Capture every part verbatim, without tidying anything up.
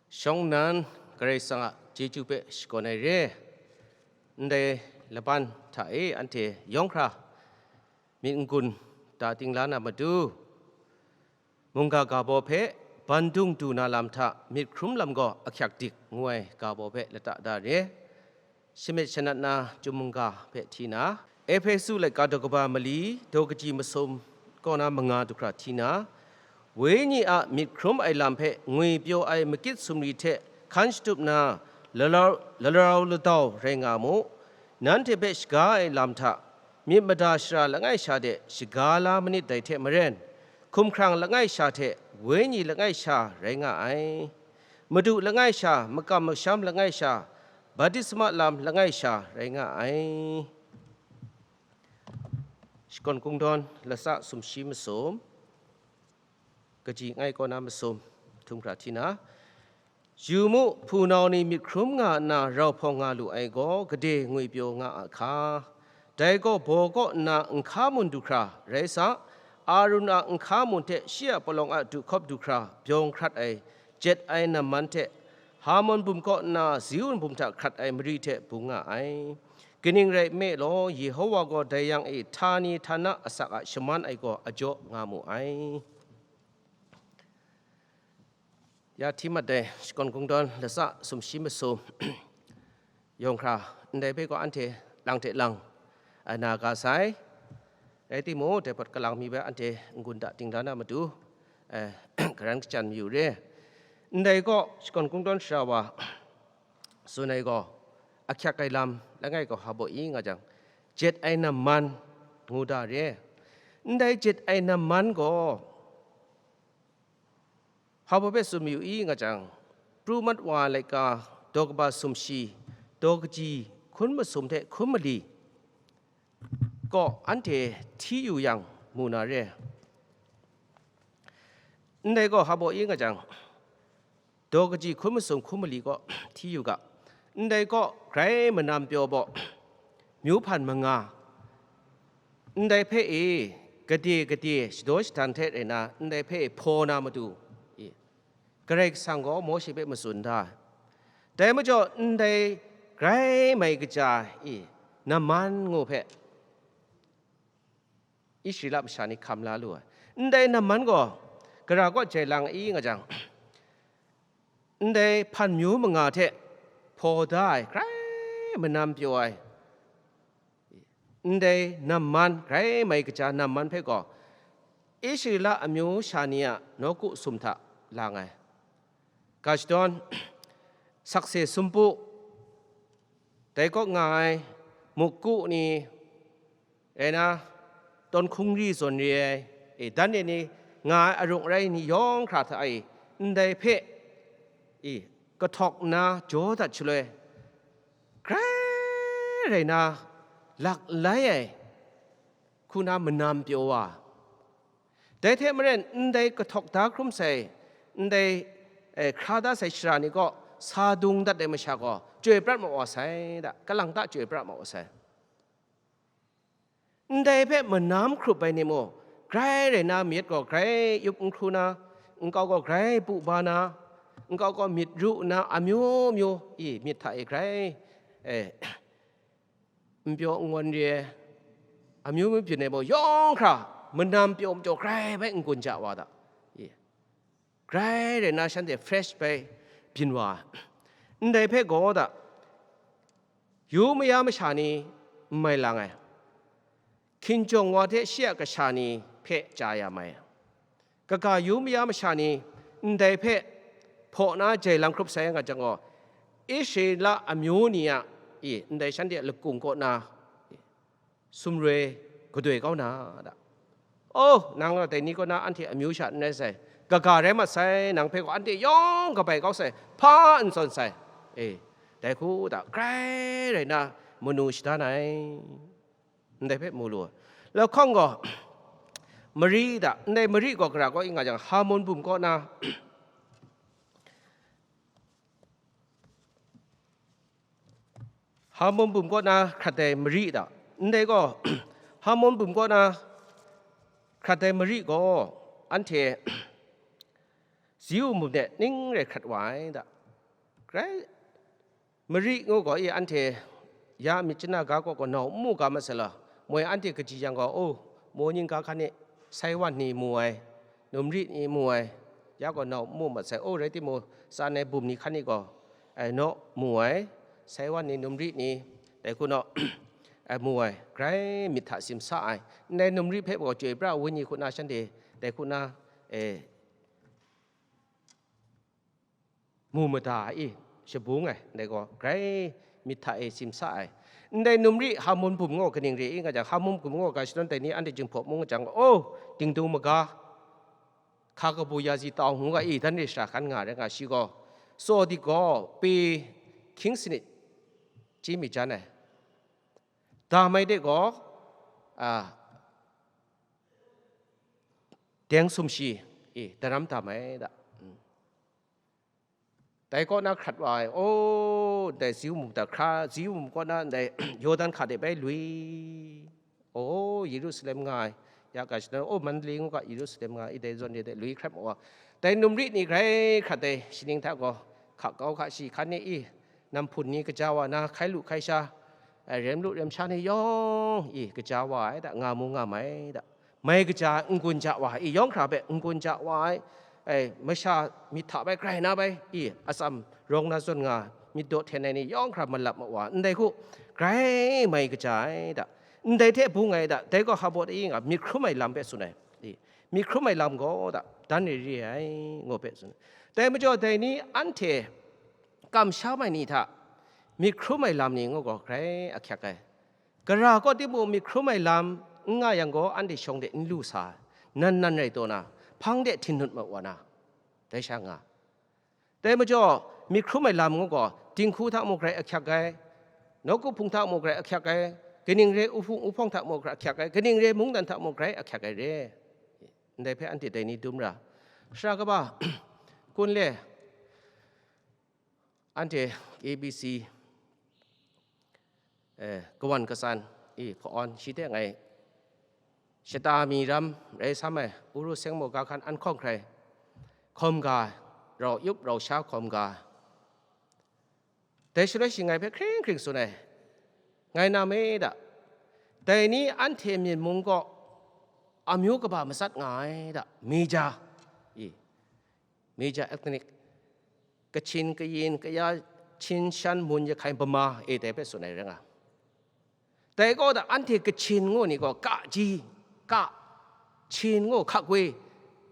Shawng nnan Karai Kasang a chyeju hpe shakawn ai re. Ndai laban hta e anhte yawng hkra myit n-gun da ting la na matu, mungga ga baw hpe bandung du na lam hta myit hkrum lam gaw ahkyak dik ngu ai ga baw hpe lata da re. Shamyit shanat na Chyum mungga hpe hti na, Ehpesu laika daw kaba mali daw kaji masum kaw na manga du hkra hti na, Wenyi a myit hkrum ai lam hpe ngwipyaw ai makit sumri hte hkan shatup na, lalau, lalau ladau rai nga mu. Nanhte hpe shaga ai lam hta myit mada shara langai sha de shaga la manit dai hte maren, hkumhkrang langai sha hte Wenyi langai sha rai nga ai. Madu langai sha, makam masham langai sha, baptisma lam langai sha rai nga ai. Shakawn Kungdawn latsa sumshi masum, kaji langai kaw na masum, htum hkra hti na, yu mu, hpunau ni myit hkrum nga nna rau hpawng nga lu ai gaw gade ngwipyaw nga a hka. Dai gaw baw kaw nna nhka mun du hkra rai sa, Arun a nhka mun hte shi a palawng a du hkawp du hkra byawng hkrat ai jet ai namman hte, Hamon bum kaw nna Ziun bum hta hkrat ai mari hte bung nga ai. Kaning rai nme law, Yehowa gaw dai yang e htani htana asak a shaman ai gaw ajaw nga mu ai. Ya hti mat ai Shakawn Kungdawn latsa sumshi masum, yawng hkra ndai hpe gaw anhte lang hte lang, a, na ga sai. Rai timung, dai hpawt kalang mi hpe anhte n-gun da ting da na matu, eh, karan kachyan mayu re. Ndai gaw Shakawn Kungdawn sara wa tsun ai gaw, ahkyak ai lam langai gaw hpa baw i nga jang, jet ai namman ngu da re. Ndai jet ai namman gaw, hpa baw hpe tsun mayu i nga jang, pru mat wa laika daw kaba sumshi, daw kaji hkun masum hte hkun mali kaw anhte hti yu yang mu na re. Ndai gaw hpa baw i nga jang, daw kaji hkun masum hkun mali kaw hti yu ga. Ndai kaw grai manam pyaw baw, myu hpan manga, ndai hpe e gade gade shadaw shahtan hte rai na, ndai hpe e hpaw na matu, e, Karai Kasang gaw Mawshe hpe matsun da ai. Dai majaw, ndai grai mai kaja, e, namman ngu hpe, Israela masha ni hkam la lu ai. Ndai namman gaw, gara kaw jai lang i nga jang, ndai hpan myu manga hte hpaw da ai, grai manam pyaw ai, ndai namman, grai mai kaja namman hpe gaw, Israela amyu sha ni a nawku sum hta lang ai. Ga shadawn, sakse sumpu, dai kaw nga ai mukku ni, rai na, tawn hkungri zawn re ai, e, dan e ni nga ai arung arai ni yawng hkra hta e, ndai hpe, e, kahtawk nna jaw dat shaloi, grai rai na, lak lai ai, hku na manam pyaw wa. Dai hte maren, ndai kahtawk da hkrum sai, ndai, eh, hkra da sai shara ni kaw sa dung dat ai masha gaw, chyoi prat ma wa sai da, kalang ta chyoi prat ma wa sai. Ndai hpe manam hkrup ai ni mung, grai rai na, myit gaw grai yup n hkru na, nkau gaw grai bu ba na, nkau gaw myit ru nna, amyu myu, i, myit hta e grai, eh, n pyaw n ngawn re ai, amyu myu byin ai mung yawng hkra, manam pyaw majaw grai bai n-gun ja wa da. I, grai rai na, shanhte fresh bai byin wa ai. Ndai hpe gaw da, yu maya masha ni n mai lang ai, hkinjawng wa hte shi a kasha ni hpe chya ya mai. Kaga yu maya masha ni ndai hpe hpaw na jai lang hkrup sai nga jang gaw, Israela amyu ni a, i, ndai shanhte a lakung kaw na, i, sumroi gadoi kau na da. Oh, nang gaw dai ni kaw na anhte amyu sha n rai sai, kaga rai mat sai, nang hpe gaw anhte yawng kabai kau sai, hpa n tsawn sai. E, dai hku da, grai rai na, manu shadan ai. Ndai hpe mu lu ai. Lahkawng gaw, mari da, ndai mari gaw gara kaw i nga jang, Hamon bum kaw na, Hamon bum kaw na hkrat ai mari da. Ndai gaw, Hamon bum kaw na hkrat ai mari gaw, anhte Ziu mum de ning rai hkrat wa ai da. Grai mari ngu gaw, i, anhte ya myit chana ga kaw gaw nau n mu ga masai law, moi anhte kaji yang gaw, o, moning ga hkan e, saiwan ni mu ai, numri ni mu ai, ya gaw nau n mu masai, o, rai timung, tsan ai bum ni hkan e gaw, ai, naw mu ai, saiwan ni, numri ni, dai hku naw, ai, mu ai, grai myit hta simsa ai, ndai numri hpe gaw chyoi pra ai wenyi hku na shanhte, dai hku na, e, mu mada ai, i, shabung ai, ndai gaw grai myit hta e simsa ai. Ndai numri Hamun bum gaw kaning re i nga jang, Hamun bum gaw ga shadawn dai ni anhte Jinghpaw mung nga jang, o, dingdung maga, hka kabu ya zi tau ngu ga i, dan re shara hkan nga ai rai nga, shi gaw, tsaw dik gaw, pe hkying sanit chyi mi jan ai. Dam ai de gaw, a, deng sumshi, i, daram dam ai da. Mm. Dai kaw na hkrat wa ai, o, ndai Ziu mum da hkra, Ziu mum kaw na ndai Yawdan hka de bai lui, o, Yerusalem nga ai, ya ga shadawn, o, Mandalay ngu ga Yerusalem nga ai, i, dai zawn de, de lui hkrat ma wa. Dai numri ni grai hkrat ai, shaning hta gaw, hka kau hka shi hkan ni, i, namhpun ni kaja wa na, hkai lu hkai sha, ai, rem lu rem sha ni yawng, i, kaja wa ai da, nga mu nga mai da. Mai kaja n-gun ja wa ai, i, yawng hkra hpe n-gun ja wa ai, ai, masha myit hta bai grai na bai, i, atsam rawng na zawn nga, myit daw hten ai ni yawng hkra malap ma wa, ndai hku grai mai kaja ai da, ndai hte bung ai da, dai gaw Habaw e nga myit hkrum ai lam hpe tsun ai, i, myit hkrum ai lam gaw da, dan re re ai, ngu hpe tsun ai. Dai majaw, dai ni anhte kamsham ai ni hta myit hkrum ai lam ni ngu gaw grai ahkyak ai. Gara kaw timung myit hkrum ai lam n nga yang gaw, anhte shawng de n lu sa, nan nan rai taw na, hpang de htingnut ma wa na, dai sha nga. Dai majaw, myit hkrum ai lam ngu gaw, dinghku hta mung grai ahkyak ai, nawku hpung hta mung grai ahkyak ai, kaning re uhpung uhpawng hta mung grai ahkyak ai, kaning re mungdan hta mung grai ahkyak ai re. Ndai hpe anhte dai ni dum ra. Sara kaba, kun le, anhte A B C, eh, kawan katsan, i, ka-awn, shi de ngai shata mi ram rai sam ai, Uru Sengmo ga hkan an hkawng hkrai hkawm ga, rau yup rau sha hkawm ga, dai shaloi shi ngai hpe hkring hkring tsun ai, ngai na me da, dai ni anhte Myen mung kaw amyu kaba matsat nga ai da, Meja, i, Meja ethnic, Kachin, Kayin, Kaya, Chin, Shan, Mun, Yakhai, Bama, e dai hpe tsun ai rai nga. Dai kaw da, anhte Kachin ngu ni gaw, ka ji, ka, Chin ngu, hka gwi,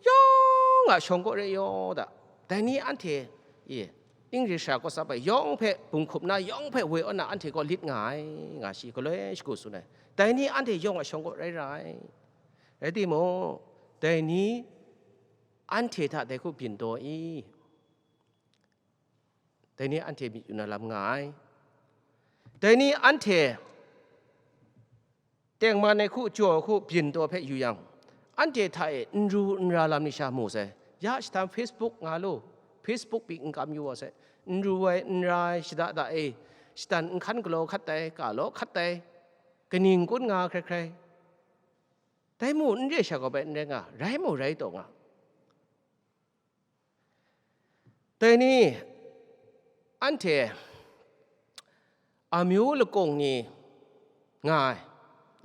yawng a shawng kaw re yaw da. Dai ni anhte, i, Ingri sara kaw tsap ai yawng hpe bung hkup na, yawng hpe woi awn na, anhte kaw lit nga ai, nga shi, galoi shagu tsun ai. Dai ni anhte yawng a shawng kaw rai ra ai. Rai timung, dai ni anhte hta dai hku byin taw i? Dai ni anhte myit yu na lam nga ai. Dai ni anhte tengman ai hku, jaw ai hku, byin taw hpe yu yang, anhte hta e n ru n ra lam ni sha mu sai. Ya, shatan Facebook nga lu, Facebook pyi n kam yu wa sai. N ru ai, n ra ai, shada da e, shatan n hkan galaw hkat ai, ka law hkat ai, kaning kun nga hkrai hkrai. Dai mu n re sha gaw bai n rai nga, rai mu rai taw nga. Dai ni, anhte amyu lakung ni nga ai,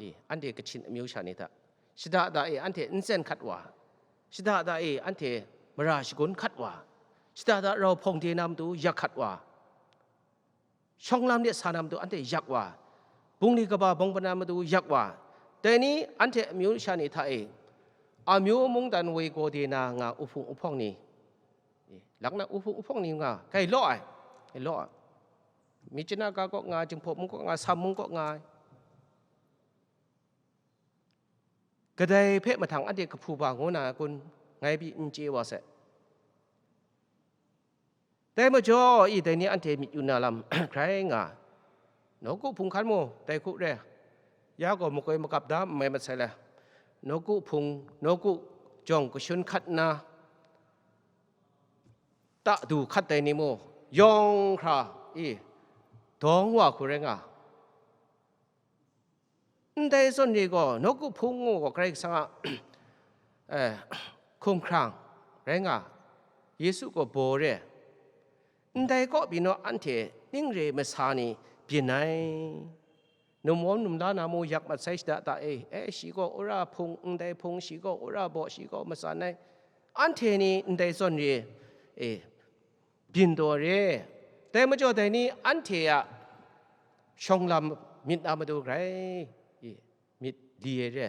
i, anhte Kachin amyu sha ni hta, shada da e anhte nsen hkat wa, shada da e anhte mara shagun hkat wa, shada da rau hpawng de na matu yak hkat wa, shawng lam de sa na matu anhte yak wa, bungli kaba bawng pana matu yak wa, dai ni anhte amyu sha ni hta e, amyu mungdan woi gaw de na nga uhpung uhpawng ni, lak na uhpung uhpawng ni nga, kai law ai, kai law ai. Myitkyina ga kaw nga, Jinghpaw mung kaw nga, Sam mung kaw nga ai. Kadai hpe mahtang anhte kahpu ba ngu na kun, ngai pyi n chye wa sai. Dai majaw, i, dai ni anhte myit yu na lam hkrai nga, nawku hpung hkan mu, dai hku re, ya gaw makoi makap da n mai masai le, nawku hpung, nawku jawng kashun hkat nna, ta du hkat dai ni mu, yawng hkra, i, dawng wa hku rai nga. Ndai zawn ni gaw, nawku hpung ngu gaw Karai Kasang a, eh, hkumhkrang rai nga, Yesu gaw baw re, Ndai kaw pyi naw, anhte ning re masa ni byin ai. Numwawm numla na mu yak mat sai shada ta e, e, shi gaw wora hpung, ndai hpung, shi gaw wora baw, shi gaw matsan ai. Anhte ni ndai zawn re, e, byin taw re. Dai majaw dai ni anhte a shawng lam myit na matu grai, e, myit li ai re.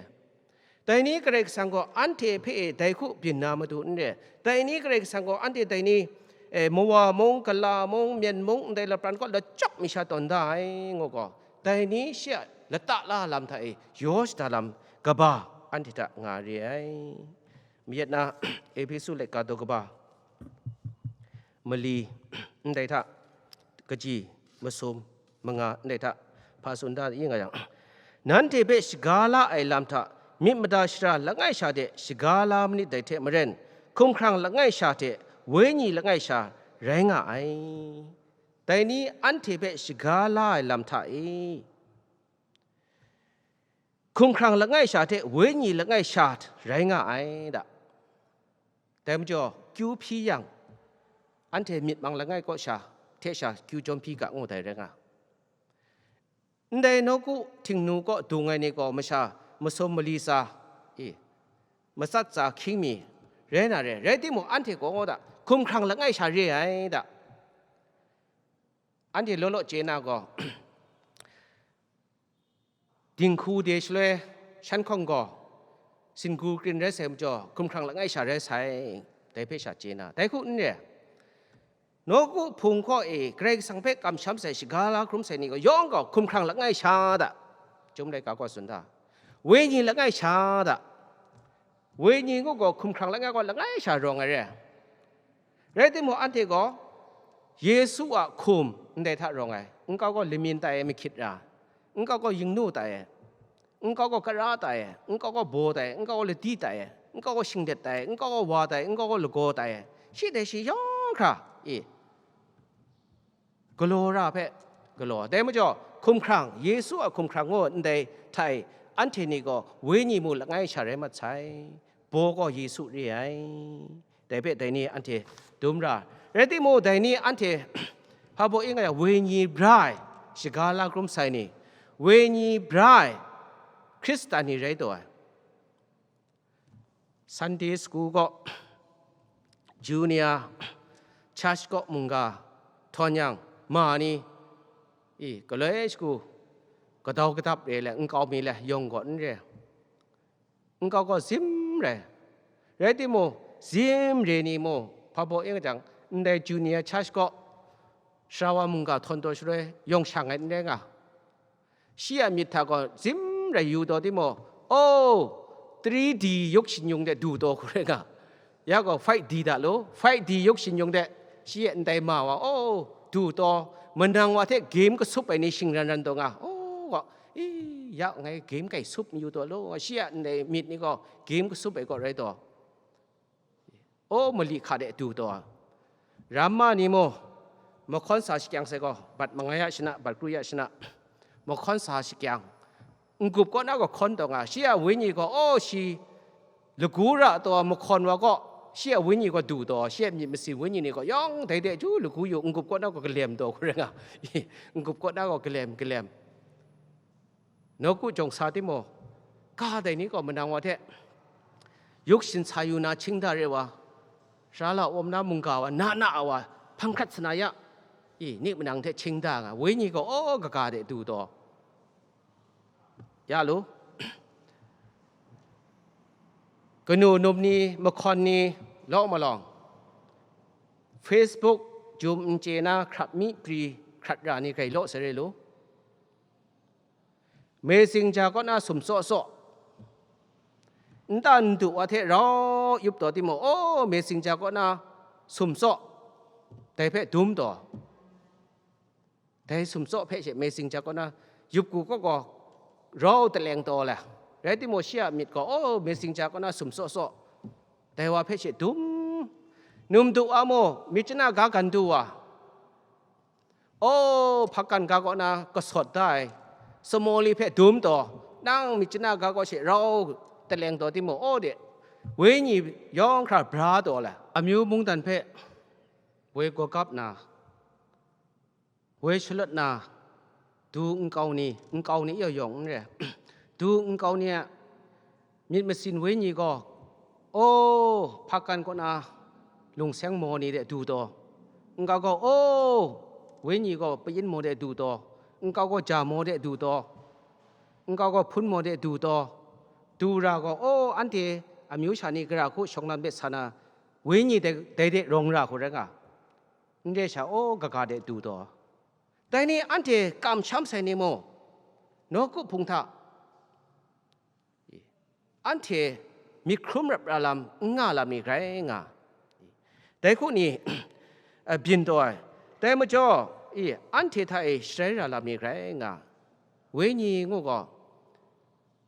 Dai ni Karai Kasang gaw anhte hpe e dai hku byin na matu n re. Dai ni Karai Kasang gaw anhte dai ni, e, mawa mung, gala mung, myen mung, ndai lapran kaw lachyawk mi sha tawn da ai, ngu gaw, dai ni shi a lata la lam hta e yaw shada lam kaba anhte hta nga re ai. Mayat na Ehpesu laika daw kaba mali, ndai hta kaji masum manga, ndai hta hpa tsun da ing nga yang, nanhte hpe shaga la ai lam hta myit mada shara langai sha de shaga la manit dai hte maren, hkumhkrang langai sha hte wenyi langai sha rai nga ai. Dai ni anhte hpe shaga la ai lam hta e, hkumhkrang langai sha hte wenyi langai sha rai nga ai da. Dai majaw, kyu hpyi yang, anhte myit mang langai kaw sha hte sha kyu jawm hpyi ga ngu dai rai nga. Ndai nawku htingnu kaw dung ai ni gaw masha masum mali tsa, e, matsat tsa hkying mi rai na re, rai timung, anhte gaw da, hkumhkrang langai sha re ai da. Anhte law law chye na gaw, dinghku de shaloi shan hkawng gaw, singgu krin rai sai majaw, hkumhkrang langai sha rai sai, dai hpe sha chye na, dai hku n re. Nawku hpung hkaw e Karai Kasang hpe kamsham sai, shaga la hkrum sai ni gaw yawng gaw hkumhkrang langai sha da, Chyum laika gaw tsun da, wenyi langai sha da. Wenyi ngu gaw hkumhkrang langai gaw langai sha rawng ai re. Rai timung, anhte gaw Yesu a hkum ndai hta rawng ai, nkau gaw lamyin tai ai mahkyit ra, nkau gaw yingnu tai ai, nkau gaw kara tai ai, nkau gaw baw tai ai, nkau gaw ladi tai ai, nkau gaw shinglet tai ai, nkau gaw wa tai ai, nkau gaw lagaw tai ai, shi dai shi yawng hkra, e, galaw ra hpe galaw. Dai majaw, hkumhkrang, Yesu a hkumhkrang ngu ndai hta e, anhte ni gaw wenyi mu langai sha rai mat sai, baw gaw Yesu re ai. Dai hpe dai ni anhte dum ra. Rai timung, dai ni anhte hpa baw ing ai, wenyi bra ai, shaga la hkrum sai ni, wenyi bra ai Hkristan ni rai taw ai. Sunday school kaw, junior church kaw mungga htawn yang, ma ni, e, galoi shagu gadau gadap re le, nkau mi le, yawng gaw n re. Nkau gaw zim rai. Rai timung, zim re ni mu, hpa baw ing jang, ndai junior church kaw, Sarawa mungga htawn taw shaloi, yawng shang ai n rai nga. Shi a myit hta gaw zim rai yu taw timung, oh, three D yuk shinyung de du taw hku rai nga. Ya gaw five D da lu, five D yuk shinyung de, shi e ndai ma wa, oh, du taw, manang wa hte game kasup ai ni shingran ran taw nga, oh, gaw, i, ya ngai game kai sup mayu taw lu, shi a ndai myit ni gaw game kasup ai kaw rai taw. O, mali hka de du taw, ramma ni mu, mahkawn sa shakyang sai gaw, bat mangai a shana, bat kru ya shana, mahkawn sa shakyang, n-gup kaw na gaw hkawn taw nga, shi a wenyi gaw, o, shi lagu ra taw, mahkawn wa gaw, shi a wenyi gaw du taw, shi a myit masin wenyi ni gaw, yawng dai de ju lagu yu, n-gup kaw na gaw galem taw, hku rai nga, n-gup kaw na gaw galem, galem. Nawku jawng sa timung, ga dai ni gaw manang wa hte, yuk shin sa yu na hkying da re wa, sara la wam na mungga wa, na na a wa, hpang hkrat sa na ya, i, nik manang hte hkying da nga, wenyi gaw, aw, kaga de du taw, ya lu. Kanu num ni, mahkawn ni, law malawng, Facebook, jum n chye na, hkrap mi pri hkrat ra ni grai law sai re lu. Messenger kaw na sum tsaw tsaw, nta n du wa hte rau yup taw timung, o, Messenger kaw na sum tsaw, dai hpe dum taw, dai sum tsaw hpe she Messenger kaw na yup ku kaw gaw rau taleng taw le, rai timung, shi a myit gaw, o, Messenger kaw na sum tsaw tsaw, dai wa hpe she dum, num du wa mu, myit chana ga gan du wa, O, hpakan ga kaw na kasawt da ai, samawli hpe dum taw, nang myit chana ga kaw she rau taleng taw timung, o de, wenyi yawng hkra bra taw la, amyu mungdan hpe woi gawgap na, Woi shalawt na, du nkau ni, nkau ni yawng yawng n re, du nkau ni a myit masin wenyi gaw, aw, hpakan kaw na lungseng maw ni de du taw, nkau gaw, aw, wenyi gaw payin maw de du taw, nkau gaw ja maw de du taw, nkau gaw hpun maw de du taw, du ra gaw, aw, anhte amyu sha ni gara hku shawng nan hpe sa na, wenyi dai, dai de rawng ra hku rai nga, n re sha, aw, kaga de du taw. Dai ni anhte kamsham sai ni mung, nawku hpung hta anhte myit hkrum rap ra lam n nga lam ni grai nga. Dai hku ni, a, byin taw ai. Dai majaw, i, anhte hta e sharai ra lam ni grai nga. Wenyi ngu gaw,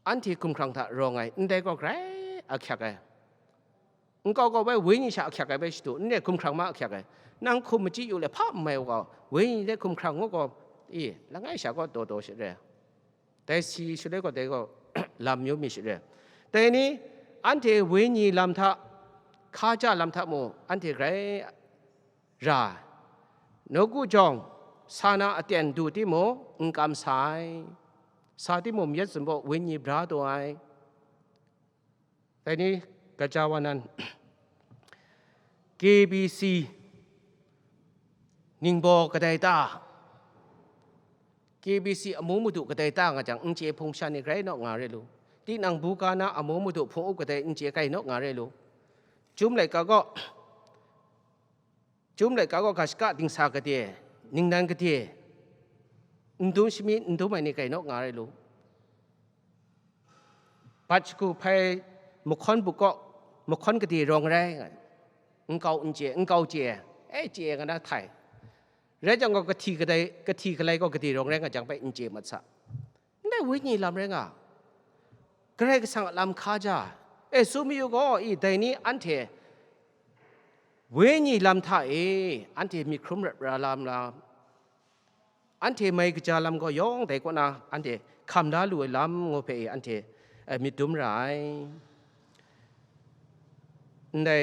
anhte hkumhkrang hta rawng ai, ndai gaw grai ahkyak ai. Nkau gaw bai wenyi sha ahkyak ai bai shadu, n re hkumhkrang ma ahkyak ai. Nang hkum machyi yu le hpa n mai u gaw, wenyi de hkumhkrang ngu gaw, i, langai sha gaw daw daw sha re. Dai si shaloi gaw dai gaw lam myu mi sha re. Dai ni, anhte wenyi lam hta, hkaja lam hta mung, anhte grai ra ai. Nawku jawng, sa na aten du timung, n kam sa ai. Sa timung, myit zunbaw wenyi bra taw ai. Dai ni, gaja wa nan, K B C ningbaw kadai ta, K B C amu madu kadai ta nga jang, n chye hpung sha ni grai naw nga re lu. Tinang buga na amu madu hpung up kadai n chye grai naw nga re lu. Chyum laika gaw, Chyum laika gaw ga shaka dingsa gade, ningnan gade, n dum shami n dum ai ni grai naw nga re lu. Bat shagu hpai mahkawn buk kaw, mahkawn gade rawng rai, nkau n chye, nkau chye, e chye nga na htai. Rai jang gaw kahti kadai, kahti galai gaw gade rawng rai nga jang bai n chye mat sa. Ndai wenyi lam rai nga, Karai Kasang a lam hkaja ai. E, tsun mayu gaw, i, dai ni anhte wenyi lam hta e anhte myit hkrum rap ra lam lam, anhte mai kaja lam gaw yawng dai kaw na anhte hkam la lu ai lam ngu hpe e anhte, e, myit dum ra ai. Ndai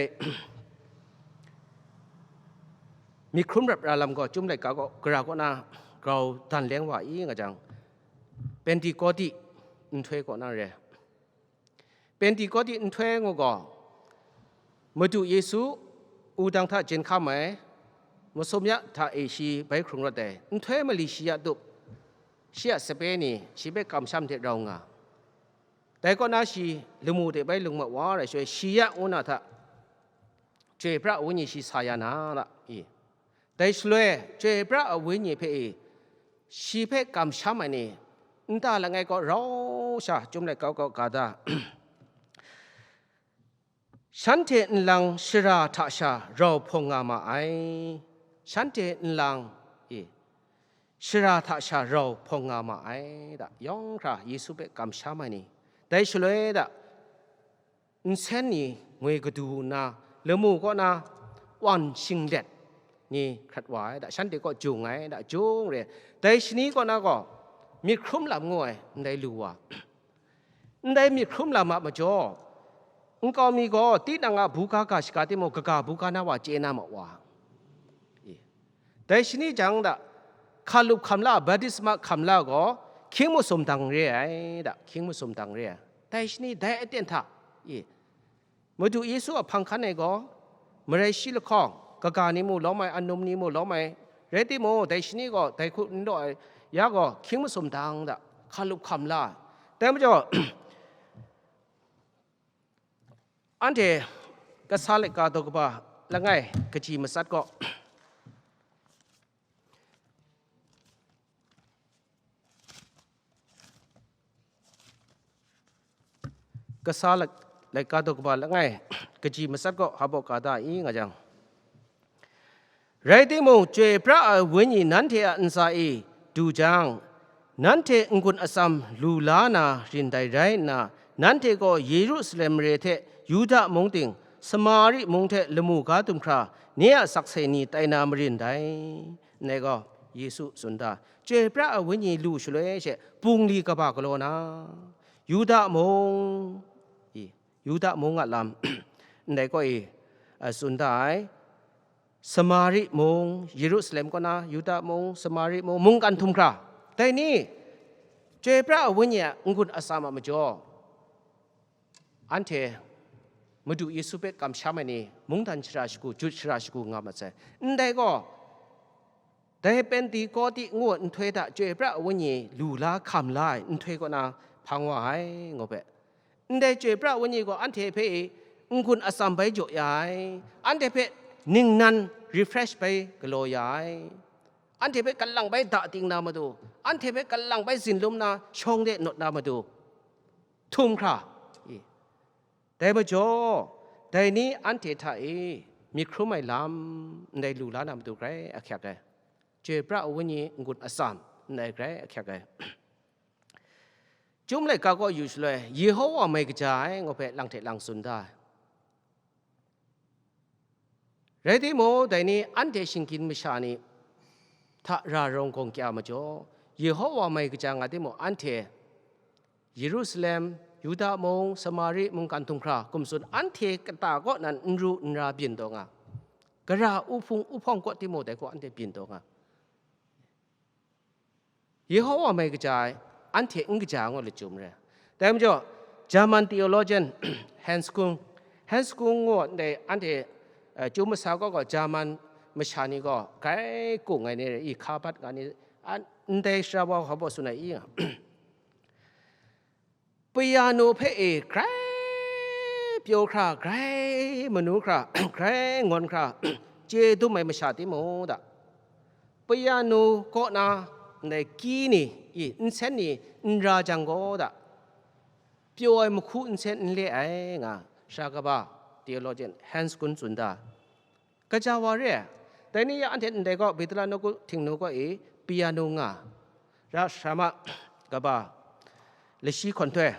myit hkrum rap ra lam gaw Chyum laika gaw gara kaw na grau dan leng wa i nga jang, Pentikoti nhtoi kaw na re. Pentikoti nhtoi ngu gaw, Madu Yesu wudang hta jen hkam ai, masum ya hta e shi bai hkrung rawt ai, nhtoi mali shi ya tup, shi a sape ni shi hpe kamsham hte rau nga. Dai kaw na shi lamu de bai lung mat wa rai shaloi, shi ya ngu na hta, Chyoi pra ai Wenyi shi sa ya na ra i? Dai shaloi, Chyoi pra ai Wenyi hpe i, shi hpe kamsham ai ni, nta langai kaw rau sha Chyum laika kaw ga da. Shanhte nlang shara hta sha rau hpawng nga ma ai. Shanhte nlang i, shara hta sha rau hpawng nga ma ai, da, yawng hkra Yesu hpe kamsham ai ni. Dai shaloi da, nsen ni ngoi kadu nna, lamu kaw na wan shinglet ni hkrat wa ai, da, shanhte kaw jung ai, da, jung re. Dai shani kaw na gaw, myit hkrum lam ngu ai, ndai lu wa. Ndai myit hkrum lam a majaw, nkau mi gaw tinang a buga ga shaga timung, kaga buga na wa chye na ma wa. E. Dai shani jang da, hkalup hkamla, baptisma hkamla gaw, hkying masum dang re ai, da, hkying masum dang re ai. Dai shani, dai aten hta, e, Madu Yesu a hpang hkan e gaw, marai shi lahkawng, kaga ni mu lawm ai, anum ni mu lawm ai, rai timung, dai shani gaw, dai hku n law ai, ya gaw, hkying masum dang da, hkalup hkamla. Dai majaw, anhte kasa laika daw kaba langai kaji matsat gaw, kasa lak-, laika daw kaba langai kaji matsat gaw hpa baw ka da i nga jang, rai timung, Chyoi pra ai Wenyi nanhte a ntsa e du jang, nanhte n-gun atsam lu la na rin dai rai nna, nanhte gaw Yerusalem mare hte Yuda mung ting, Samari mung hte lamu ga dum hkra, nye a sakse ni tai na marin dai. Ndai gaw, Yesu tsun da, Chyoi pra ai Wenyi lu shaloi she, bungli kaba galaw na, Yuda mung, i, Yuda mung a lam, ndai gaw i, a, tsun da ai. Samari mung, Yerusalem kaw na, Yuda mung, Samari mung, mungkan htum hkra, dai ni, Chyoi pra ai Wenyi a n-gun atsam a majaw, anhte Madu Yesu hpe kamsham ai ni, mungdan shara shagu, jut shara shagu nga mat sai. Ndai gaw, dai Pentekote ngu ai nhtoi hta Chyoi pra ai Wenyi lu la hkam la ai nhtoi kaw na hpang wa ai, ngu hpe. Ndai Chyoi pra ai Wenyi gaw anhte hpe n-gun atsam bai jaw ya ai, anhte hpe ningnan refresh bai galaw ya ai, anhte hpe kalang bai da ting na matu, anhte hpe kalang bai zinlum na shawng de nawt na matu, htum hkra, i, dai majaw, dai ni anhte hta e myit hkrum ai lam ndai lu la na matu grai ahkyak ai. Chyoi pra ai Wenyi n-gun atsam ndai grai ahkyak ai. Chyum laika kaw yu shaloi, Yehowa mai kaja ai, ngu hpe lang hte lang tsun da ai. Rai timung, dai ni anhte shinggyim masha ni hta ra rawng gawng kya majaw, Yehowa mai kaja nga timung, anhte Yerusalem, Yuda mung, Samari mungkan htum hkra, gumtsun anhte kata kaw nan n ru n ra byin taw nga, gara uhpung uhpawng kaw timung, dai kaw anhte byin taw nga. Yehowa mai kaja ai, anhte n kaja ngu lachyum re. Dai majaw, German theologian Hans Küng, Hans Küng ngu ndai anhte, eh, chyum masa kaw gaw German masha ni gaw grai kung ai ni re, i hka bat nga ni, an, ndai shara wa hpa baw tsun ai i nga. Piano hpe e grai pyaw hkra, grai manu hkra, grai ngawn hkra, chye dum ai masha timung da, piano kaw na ndai ki ni, i, nsen ni n ra jang gaw da, pyaw ai mahku nsen n le ai, nga Shara kaba theologian Hans Küng tsun da. Kaja wa re ai. Dai ni ya anhte ndai gaw Bethela nawku Htingnu kaw e piano nga, ra Shara kaba lashi hkawn htoi,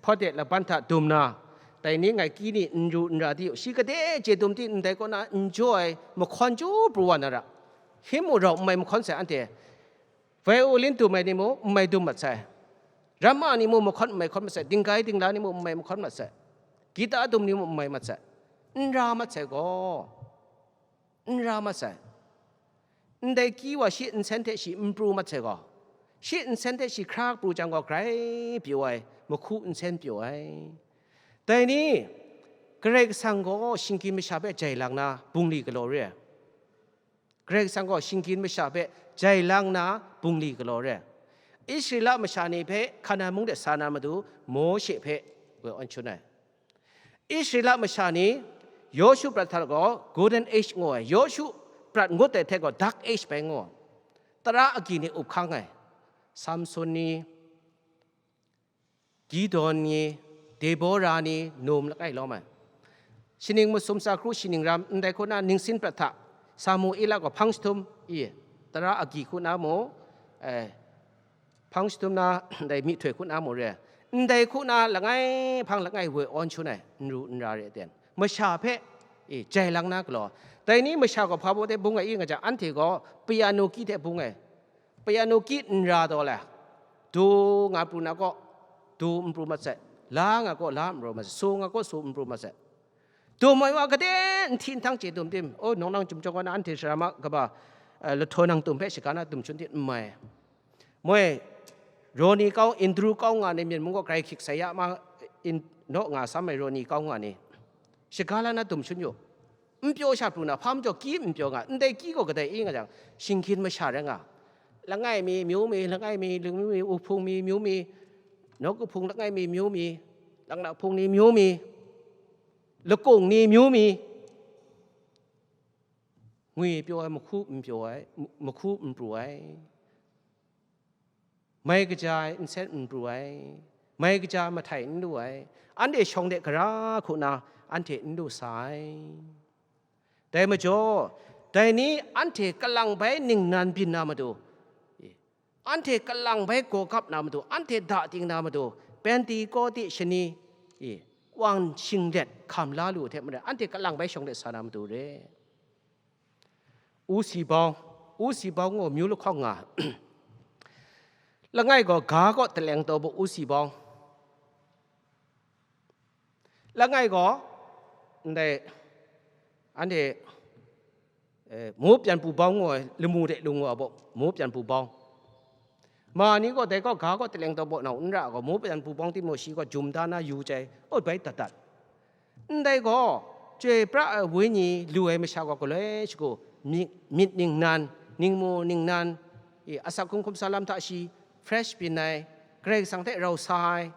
hpawt de laban hta dum na, dai ni ngai ki ni n ru n ra di u, shi gade chye dum di ndai kaw na n jaw ai mahkawn chyu pru wa na ra. Him u rau n mai mahkawn sai anhte, violin dum ai ni mung n mai dum mat sai, ramma ni mung mahkawn n mai hkawn mat sai, dinggai dingla ni mung n mai mahkawn mat sai, gita dum ni mung n mai mat sai, n ra mat sai gaw, n ra mat sai. Ndai ki wa shi nsen hte shi n pru mat sai gaw, shi nsen hte shi hkra pru jang gaw, grai pyaw ai, mahku nsen pyaw ai. Dai ni, Karai Kasang gaw shinggyim masha hpe jai lang na bungli galaw re ai. Karai Kasang gaw shinggyim masha hpe jai lang na bungli galaw re ai. Israela masha ni hpe Hkanan mung de sa na matu Mawshe hpe woi awn shun ai. Israela masha ni Yawshu prat hta gaw Golden Age ngu ai, Yawshu prat ngut ai hte gaw Dark Age bai ngu ai. Tara agyi ni up hkang ai, Samson ni, Gideon ni, Debora ni, num langai lawm ai. Shaning masum, sa kru, shaning ram, ndai hku na ningsin prat hta, Samuela gaw hpang jahtum, i, tara agyi hku na mu, eh, hpang jahtum na, ndai myihtoi hku na mu re ai. Ndai hku na langai hpang langai woi awn shun ai, n ru n ra re ai ten. Masha hpe, i, jai lang na galaw. Dai ni masha gaw hpa baw de bung ai i nga jang, anhte gaw piano ki hte bung ai. Piano ki n ra taw le, du nga pru na kaw, du n pru mat sai, la nga kaw, la n pru mat sai, su nga kaw, su n pru mat sai. Dum ai wa gade n hti n htang chye dum tim, o, nawng nang chyum chyawm kaw na anhte Shara kaba, eh, lahtaw nang dum hpe shaga na dum shun hte n mai. Moi, Ronnie kau, Andrew kau nga ni, Myen mung gaw grai hkyik sai ya ma, in, naw nga sam ai Ronnie kau nga ni, shaga la na dum shun yu. N pyaw sha pru na, hpa majaw ki n pyaw nga, ndai ki gaw kadai i nga jang, shinggyim masha rai nga. Langai mi, myu mi, langai mi, lung mi, uhpung mi, myu mi, nawku hpung langai mi, myu mi, langlak hpung ni, myu mi, lakung ni, myu mi, ngwi pyaw ai, mahku n pyaw ai, mahku n pru ai. Mai kaja ai nsen n pru ai, mai kaja ai mahtai n lu ai, anhte shawng de gara hku na anhte n lu sa ai. Dai majaw, dai ni anhte kalang bai ningnan byin na matu, anhte kalang bai gaw gap na matu, anhte da ting na matu, Pentekote shani, wang shinglet hkam la lu hte maren, anhte kalang bai shawng de sa na matu re. Usi bau, usi bau ngu myu lahkawng nga. Langai gaw ga kaw taleng taw bu usi bau. Langai gaw, ndai, anhte eh, mu pyan pubawng ngu ai lamu de lung wa baw, mu pyan pubawng. Ma ni gaw dai gaw ga gaw taleng taw baw nau n ra gaw, mu pyan pubawng timung shi gaw jum da na yu jai, awt bai dat dat. Ndai gaw, chyoi pra ai wenyi lu ai masha gaw galoi shagu, myit, myit ningnan, ningmu ningnan, i, asak hkrung hkum sa lam hta shi, fresh byin ai, Karai Kasang hte rau sa ai.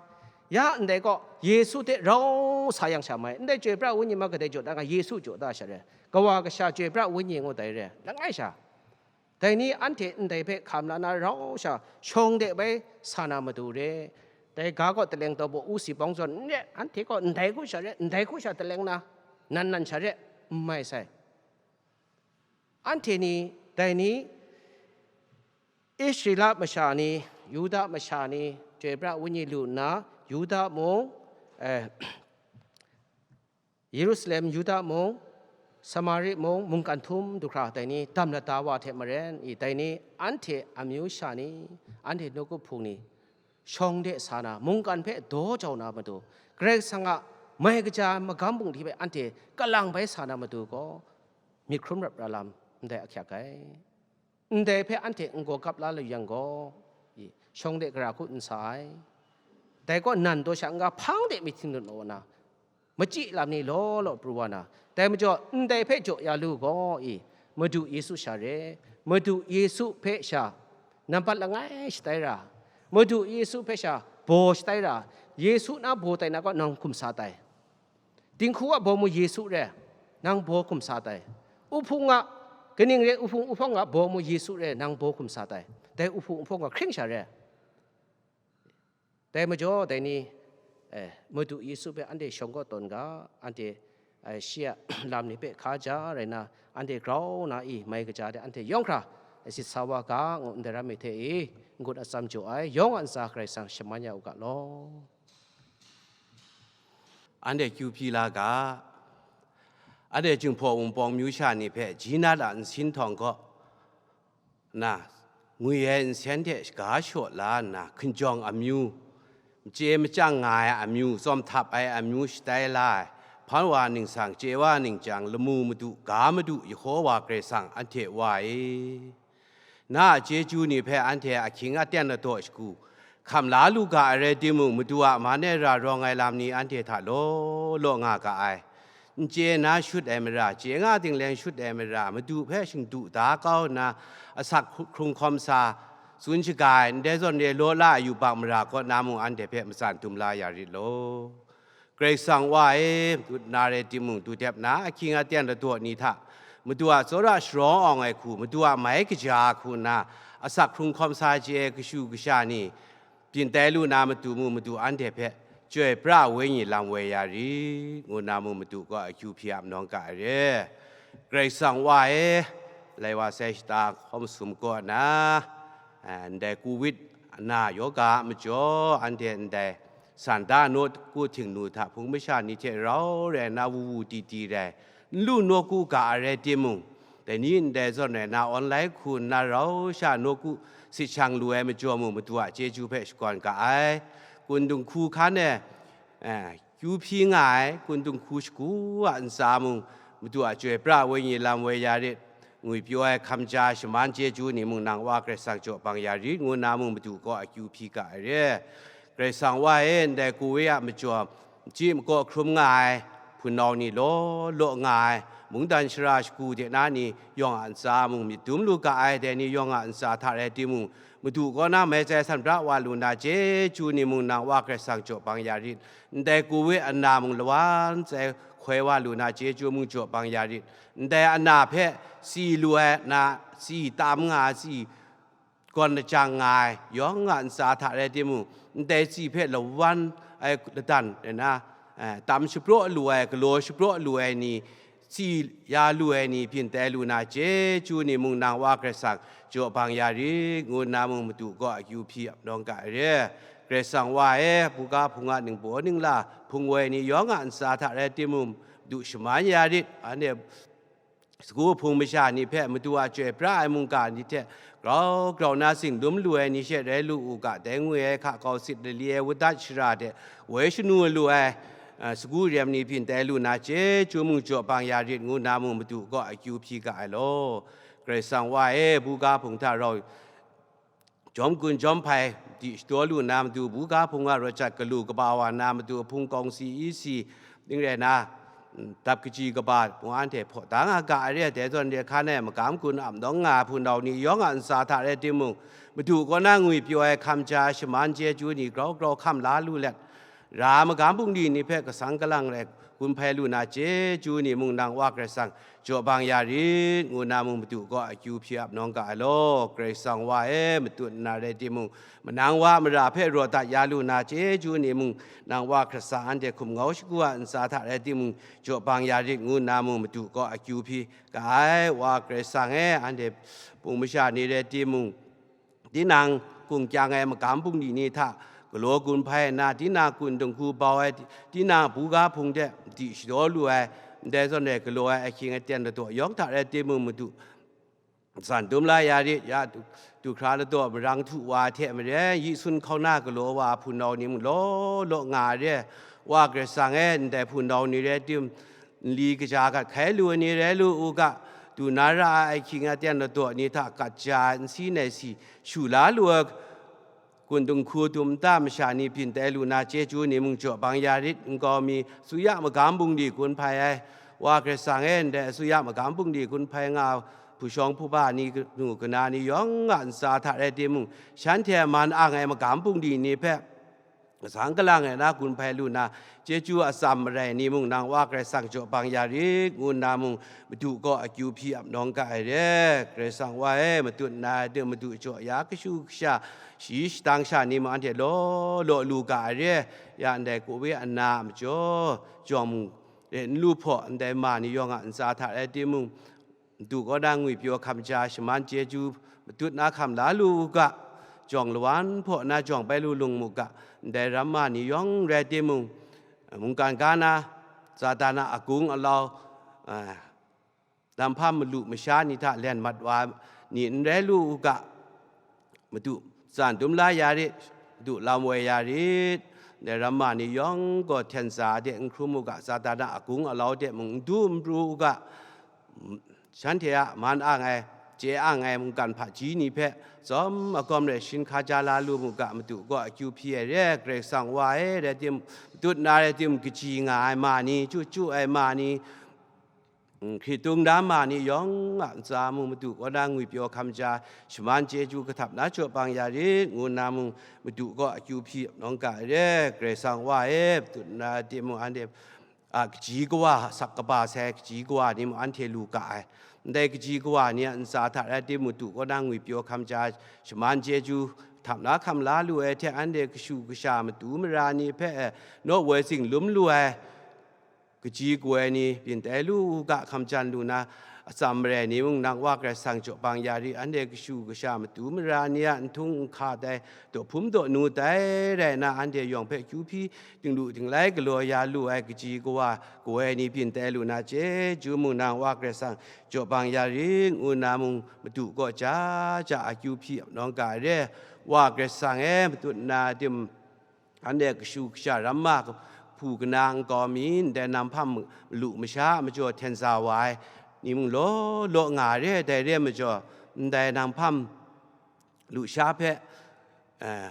Ya ndai gaw, Yesu hte rau sa yang sha mai. Ndai chyoi pra wenyi ma kadai jaw da nga, Yesu jaw da sha re. Kawa kasha chyoi pra wenyi ngu dai re, langai sha. Dai ni anhte ndai hpe hkam la na rau sha, shawng de bai sa na matu re. Dai ga gaw taleng taw baw u si bawng zawn n re, anhte gaw ndai hku sha re, ndai hku sha taleng na, nan nan sha re, n mai sai. Anhte ni, dai ni, Israela masha ni, Yuda masha ni, chyoi pra wenyi lu nna, Yuda mung, eh, Yerusalem, Yuda mung, Samari mung, mungkan htum du hkra dai ni dam lata wa hte maren i, dai ni anhte amyu sha ni, anhte nawku hpung ni, shawng de sa na, mungkan hpe daw jau na matu, Karai Kasang a mai kaja magam bungli hpe anhte kalang bai sa na matu gaw, myit hkrum rap ra lam ndai ahkyak ai. Ndai hpe anhte n-gaw kap la lu yang gaw, i, shawng de gara hku n sa ai. Dai gaw nan daw sha n-ga hpang de myit htingdun maw na, machyi lam ni law law pru wa na, dai majaw ndai hpe jaw ya lu gaw, i, Madu Yesu sha re, Madu Yesu hpe sha nampat langai shatai ra, Madu Yesu hpe sha baw shatai ra, Yesu na baw tai na gaw nang hkum sa tai. Dinghku a baw mu Yesu re, nang baw hkum sa tai. Uhpung a, kaning re uhpung uhpawng a baw mu Yesu re, nang baw hkum sa tai. Dai uhpung uhpawng a hkring sha re. Dai majaw, dai ni, eh, Madu Yesu hpe anhte shawng kaw tawn ga, anhte, eh, shi a lam ni hpe hka ja rai na, anhte grau na i mai kaja de anhte yawng hkra, eh, sit sa wa ga, ngu ndai ram mi hte i, n-gun atsam jaw ai, yawng a ntsa Karai Kasang shaman ya u ga law. Anhte kyu hpyi la ga, anhte Jinghpaw Wunpawng myu sha ni hpe Jinat a nsin htawng kaw na, ngwi ai nsen hte shaga shaw la nna, hkinjawng amyu, machye machyang nga ai amyu, tsawm htap ai amyu shatai la ai, hpan wa ningsang, chye wa ningchyang, lamu madu, ga madu, Yehova Karai Kasang, anhte Wa e. Na a chyeju ni hpe anhte ahkying aten ladaw shagu hkam la lu ga ai rai timung, Madu a man e ra rawng ai lam ni anhte hta law law nga ga ai. N chye na shut ai mara, chye nga ting leng shut ai mara, Madu hpe shingdu da kau nna, asak hkrung hkawm sa, tsun shaga ai, ndai zawn re law la ai yubak mara kaw na mung anhte hpe matsan dum la ya rit law. Karai Kasang Wa e, dut na rai timung, dut dep na ahkying aten ladaw ni hta, Madu a tsawra sharawng awng ai hku, Madu a mai kaja hku nna, asak hkrung hkawm sa chye ai kashu kasha ni, byin tai lu na matu mu Madu anhte hpe, chyoi pra wenyi lam woi ya rit, ngu nna mu Madu kaw akyu hpyi ap nawng ga ai re. Karai Kasang Wa e, lai wa sai shata hkawm sum kaw na, eh, ndai Covid na yoga a majaw, anhte ndai Santa nawku Htingnu hta hpung masha ni hte rau rai nna, wu wu ti ti rai, n lu nawku ga ai rai timung, dai ni ndai zawn rai nna, online hku nna rau sha nawku sit shang lu ai majaw mu, Madu a chyeju hpe shakawn ga ai. Kun dinghku hkan e, eh, kyu hpyi nga ai, kun dinghku shagu a ntsa mung, Madu a chyoi pra wenyi lam woi ya rit, ngwi pyaw ai hkam ja shaman chyeju ni mung nang Wa Karai Kasang jaw bang ya rit, ngu nna mung Madu kaw akyu hpyi ga ai re. Karai Kasang Wa e, ndai Covid a majaw, machyi makaw hkrum nga ai, hpunau ni law law nga ai, mungdan shara shagu de na ni yawng a ntsa mung myit dum lu ga ai, dai ni yawng a ntsa hta rai timung, Madu kaw na mai tsai san bra wa lu na chyeju ni mung nang Wa Karai Kasang jaw bang ya rit, ndai Covid ana mung lawan tsai hkoi wa lu na chyeju mung jaw bang ya rit, ndai ana hpe si lu ai na, si tam nga ai, si gawn lajang nga ai, yawng a ntsa hta rai timung, ndai tsi hpe lawan ai ladan, rai na, eh, tam shapraw lu ai, galaw shapraw lu ai ni, tsi ya lu ai ni byin tai lu na chyeju ni mung nang Wa Karai Kasang jaw bang ya rit, ngu nna mung Madu kaw akyu hpyi ap nawng ga ai re. Karai Kasang Wa e, buga hpung a ningbaw ningla hpung woi ni yawng a ntsa hta rai timung, Madu shaman ya rit, anhte sagu hpung masha ni hpe Madu a chyoi pra ai mungga ni hte grau grau na tsinglum lu ai ni she rai lu u ga, dai ngwi ai hka kau sit lali ai wadat shara de woi shanu lu ai, a, sagu rem ni byin tai lu na chyeju mung jaw bang ya rit ngu na mung Madu kaw akyu hpyi ga ai law. Karai Kasang wa e, buga hpung hta rau jawm gun jawm hpai di shadaw lu na matu, buga hpung a rawt jat galu kaba wa na matu, hpung kawng si i si ning rai na, dap kaji kaba mung anhte hpaw da nga ga ai re, dai zawn re hkan e magam gun ap nawng nga ai hpunau ni yawng a ntsa hta rai timung, Madu kaw na ngwi pyaw ai hkam ja shaman chyeju ni grau grau hkam la lu let, ra magam bungli ni hpe kasang kalang rai gun hpai lu na chyeju ni mung nang Wa Karai Kasang jaw bang ya rit, ngu na mung Madu kaw akyu hpyi ap nawng ga ai law. Karai Kasang wa e, matut nna rai timung, manang wa mara hpe raw dat ya lu na chyeju ni mung, nang Wa Karai Kasang anhte hkum ngau shagu a ntsa hta rai timung, jaw bang ya rit, ngu na mung Madu kaw akyu hpyi ga ai. Wa Karai Kasang e, anhte hpung masha ni rai timung, tinang hkungkyang ai magam bungli ni hta galaw gun hpai nna, tinang kun dinghku bau ai, tinang buga hpung de di shadaw lu ai, ndai zawn e galaw ai ahkying aten ladaw yawng hta rai timung, Madu san dum la ya rit, ya du, du hkra ladaw marang htu wa ai hte maren, yi sun hkauna galaw wa ai hpunau ni mung law law nga ai re. Wa Karai Kasang e, ndai hpunau ni rai tim, nli kaja gat hkai lu ai ni rai lu u ga, du na ra ai ahkying aten ladaw ni hta gat ja ai nsi nai si shu la lu ai, kun dinghku dum nta masha ni byin tai lu na chyeju ni mung jaw bang ya rit, nkau mi, asuya magam bungli gun hpai ai, Wa Karai Kasang e, ndai asuya magam bungli gun hpai nga ai hpu shawng hpu ba ni, kanu kana ni yawng a ntsa hta rai timung, shanhte man ang ai magam bungli ni hpe kasang kalang rai na gun hpai lu na, chyeju atsam marai ni mung nang Wa Karai Kasang jaw bang ya rit, ngu nna mung Madu kaw akyu hpyi ap nawng ga ai re. Karai Kasang wa e, matut nna ai de Madu jaw ya kashu kasha, shayi shadang sha ni mung anhte law law lu ga ai re. Ya ndai kawe ana a majaw, jawng mung re n lu hpaw, ndai ma ni yawng a ntsa hta rai timung, Madu kaw na ngwi pyaw hkam ja shaman chyeju matut na hkam la lu u ga, jawng lawan hpaw na jawng bai lu lung mu ga, ndai ramma ni yawng rai timung, mungkan ga na, Satan a agung alau, a, lamhpam malu masha ni hta len mat wa ni n rai lu u ga, Madu san dum la ya rit, Madu lam woi ya rit. Ndai ramma ni yawng gaw htensa de n hkrum u ga, Satan a agung alau de mung n du n pru u ga, shanhte a man ang ai, chye ang ai mungkan hpaji ni hpe tsawm agawm rai shin hkaja la lu mu ga, Madu gaw akyu hpyi ai re. Karai Kasang wa e, rai tim, matut na rai tim, kaji nga ai ma ni, chyu chyu ai ma ni, hkritung da ma ni yawng a ntsa mung Madu kaw na ngwi pyaw hkam ja, shaman chyeju kahtap na jaw bang ya rit, ngu nna mung Madu kaw akyu hpyi nawng ga ai re. Karai Kasang wa e, matut na timung anhte a kaji kawa, sak kaba sai kaji kawa ni mung anhte lu ga ai. Ndai kaji kawa ni a ntsa hta rai tim, Madu kaw na ngwi pyaw hkam ja, shaman chyeju kahtap na hkam la lu ai hte, anhte kashu kasha matu mara ni hpe, naw woi zing lum lu ai, kaji kawa ni byin tai lu u ga, hkam jan lu na, atsam marai ni mung nang Wa Karai Kasang jaw bang ya rit, anhte kashu kasha matu mara ni a n htung n hka tai, daw hpum daw nu tai rai na, anhte yawng hpe kyu hpyi dinglu dinglai galaw ya lu ai kaji kawa, kawa ni byin tai lu na chyeju mung nang Wa Karai Kasang jaw bang ya rit, ngu nna mung Madu kaw ja ja akyu hpyi nawng ga ai re. Wa Karai Kasang e, matut na tim, anhte kashu kasha ramma, kahpu kana nkau mi, ndai nang hpam malu masha a majaw htensa wa ai ni mung law law nga ai re. Dai re ai majaw, ndai nang hpam lusha hpe, eh,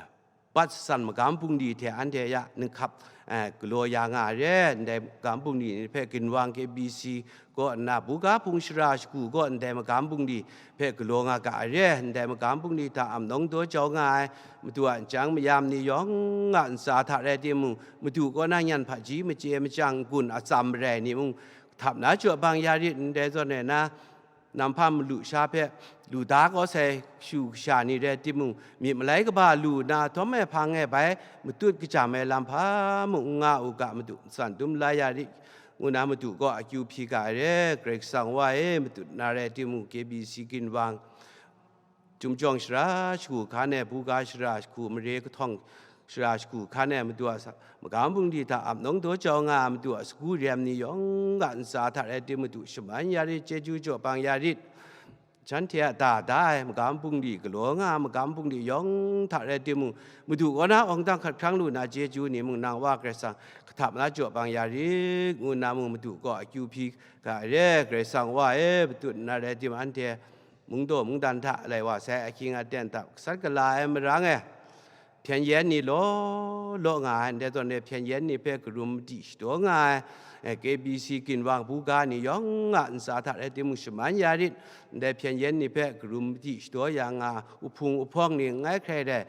bat san magam bungli hte anhte ya ninghkap, eh, galaw ya nga ai re. Ndai magam bungli ni hpe ginwang K B C kaw nna, buga hpung shara shagu kaw ndai magam bungli hpe galaw nga ga ai re. Ndai magam bungli hta ap nawng daw jau nga ai, Madu a nchyang mayam ni yawng a ntsa hta rai timung, Madu kaw na nyan hpaji machye machyang n-gun atsam marai ni mung, htap na jaw bang ya rit, ndai zawn e na, nang hpam malu sha hpe lu da kau sai kashu kasha ni rai timung, myit malai kaba lu na, htawm ai hpang e bai matut kachyam ai lam hpa mung n nga u ga, Madu san dum la ya rit, ngu na Madu kaw akyu hpyi ga ai re. Karai Kasang wa e, matut na rai timung, K B C ginwang, Chyum jawng shara shagu hkan e, buga shara shagu, mare kahtawng shara shagu hkan e, Madu a sa-, magam bungli hta ap nawng daw jau nga ai Madu a sagu rem ni yawng a ntsa hta rai tim, Madu shaman ya rit, chyeju jaw bang ya rit. Shanhte a da da ai magam bungli, galaw nga ai magam bungli yawng hta rai timung, Madu kaw na awng dang hkat hkrang lu na chyeju ni mung, nang Wa Karai Kasang kahtap na jaw bang ya rit, ngu nna mung Madu kaw akyu hpyi ga ai re. Karai Kasang Wa e, patut nna rai timung, anhte mungdaw mungdan hta lai wa sai ahkying aten hta gasat gala ai marang e, hpyen yen ni law law nga ai, ndai zawn e hpyen yen ni hpe karum madi shadaw nga ai, eh, K B C ginwang buga ni yawng a ntsa hta rai timung shaman ya rit, ndai hpyen yen ni hpe karum madi shadaw ya nga, uhpung uhpawng ni n ngai hkrai rai,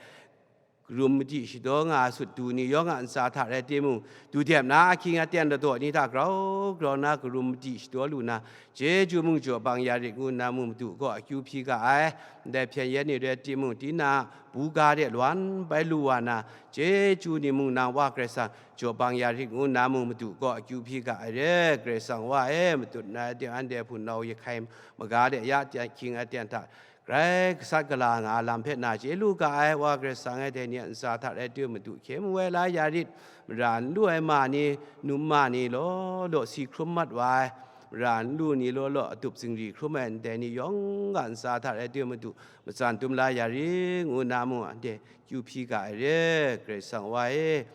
karum madi shadaw nga ai sut du ni yawng a ntsa hta rai timung, du dep na ahkying aten ladaw ni hta grau grau na karum madi shadaw lu na, chyeju mung jaw bang ya rit, ngu nna mung Madu kaw akyu hpyi ga ai. Ndai hpyen yen ni rai timung, tinang buga de lwan bai lu wa na, chyeju ni mung nang Wa Karai Kasang jaw bang ya rit, ngu nna mung Madu kaw akyu hpyi ga ai re. Karai Kasang Wa e, matut na ai de, anhte hpunau jahkai maga de ya ahkying aten hta grai gasat gala nga ai lam hpe na chye lu ga ai. Wa Karai Kasang e, dai ni a ntsa hta rai timung, Madu hkye mu ai la ya rit, mara n lu ai ma ni, num ma ni law law si hkrum mat wa ai, mara n lu ni law law adup zingri hkrum ai ndai ni yawng a ntsa hta rai timung, Madu matsan dum la ya rit, ngu nna mung anhte kyu hpyi ga ai re. Karai Kasang Wa e,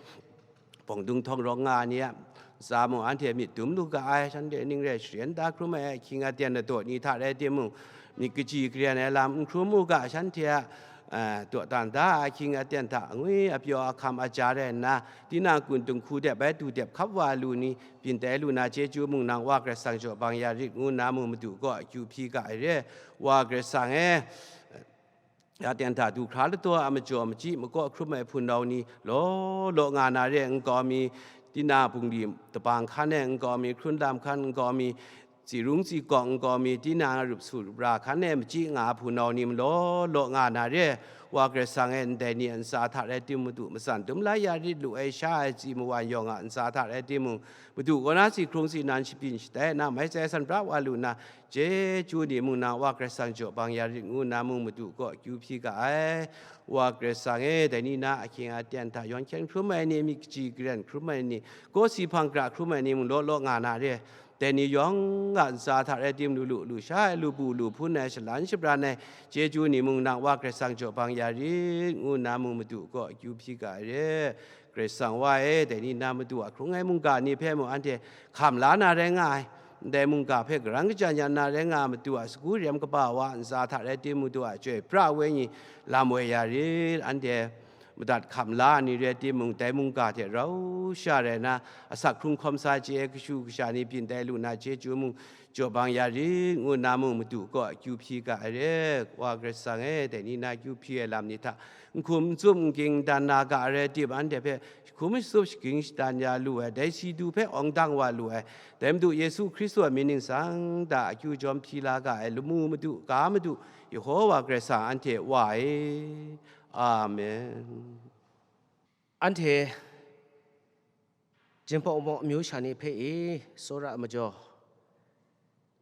bawng dung htawng rawng nga ai ni a ntsa mung anhte myit dum lu ga ai, shanhte ning rai sharen da hkrum ai ahkying aten ladaw ni hta rai timung, myit kaji karen ai lam n hkrum u ga, shanhte a, eh, dawdan da ai ahkying aten hta angwi apyaw ahkam aja rai nna, tinang gun dinghku dep ai du dep hkap wa lu ni, byin tai lu na chyeju mung nang Wa Karai Kasang jaw bang ya rit, ngu nna mung Madu kaw akyu hpyi ga ai re. Wa Karai Kasang e, ya ten hta du hkra ladaw a majaw machyi makaw hkrum ai hpunau ni law law nga na re, nkau mi, tinang bungli dabang hkan e nkau mi, hkrun lam hkan nkau mi, tsi rung tsi kawng nkau mi, tinang rup su rup ra hkan e machyi nga ai hpunau ni law law nga na re. Wa Karai Kasang e, ndai ni a ntsa hta rai timung, Madu matsan dum la ya rit lu ai sha ai tsi mawan yawng a ntsa hta rai timung, Madu kaw na si hkrung si nan shabyin shatai na mai tsai san pra wa lu na, chyeju ni mung nang Wa Karai Kasang jaw bang ya rit, ngu nna mung Madu kaw akyu hpyi ga ai. Wa Karai Kasang e, dai ni na ahkying aten hta yawn hkyen hkrum ai ni, myit kaji karen hkrum ai ni, kaw si hpang gra hkrum ai ni mung law law nga na re. Dai ni yawng a ntsa hta rai timung, lu lu lu sha ai, lu bu lu hpun ai, shalan shabran ai, chyeju ni mung nang Wa Karai Kasang jaw bang ya rit, ngu nna mung Madu kaw akyu hpyi ga ai re. Karai Kasang Wa e, dai ni na Madu a hkrung ai mungga ni hpe mung anhte hkam la na rai nga ai. Ndai mungga hpe karan kajan ya na rai nga ai, Madu a sagu rem kaba wa a ntsa hta rai timung, Madu a Chyoi pra ai wenyi lam woi ya rit, anhte madat hkam la ai ni rai timung, dai mungga hte rau sha rai na, asak hkrung hkawm sa chye ai kashu kasha ni byin tai lu na chyeju mung jaw bang ya rit, ngu nna mung Madu kaw akyu hpyi ga ai re. Wa Karai Kasang e, dai ni na akyu hpyi ai lam ni hta n hkum n tsup n ging n dan na ga ai rai tim, anhte hpe hkum shatsup shagying shadan ya lu ai, dai si du hpe awng dang wa lu ai, dai Madu Yesu Hkristu a mying ningsang hta akyu jawm hpyi la ga ai lamu Madu, ga Madu, Yehowa Karai Kasang anhte Wa e. Amen. Anhte Jinghpaw Wunpawng amyu sha ni hpe e, tsawra ai majaw,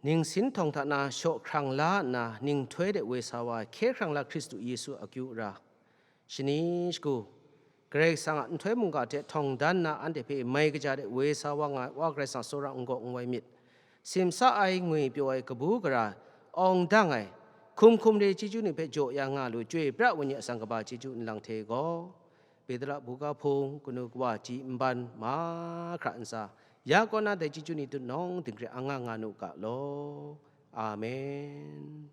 ningsin htawng hta na shaw hkrang la nna, ninghtoi de woi sa wa ai hkye hkrang la Hkristu Yesu a akyu ra, shani shagu, Karai Kasang a nhtoi mungga hte htawng dan nna, anhte hpe mai kaja de woi sa wa nga ai Wa Karai Kasang tsawra n-gaw n-wai myit, simsa ai, ngwi pyaw ai, kabu gara, awng dang ai, hkum hkum re chyeju ni hpe jaw ya nga lu, Chyoi pra ai wenyi atsang kaba chyeju nlang hte gaw, Petela buga hpung, kanu kawa chyi n ban, mahkra ntsa, ya kaw na dai chyeju ni tutnawng dinghkring anga nga nu ga law. Amen.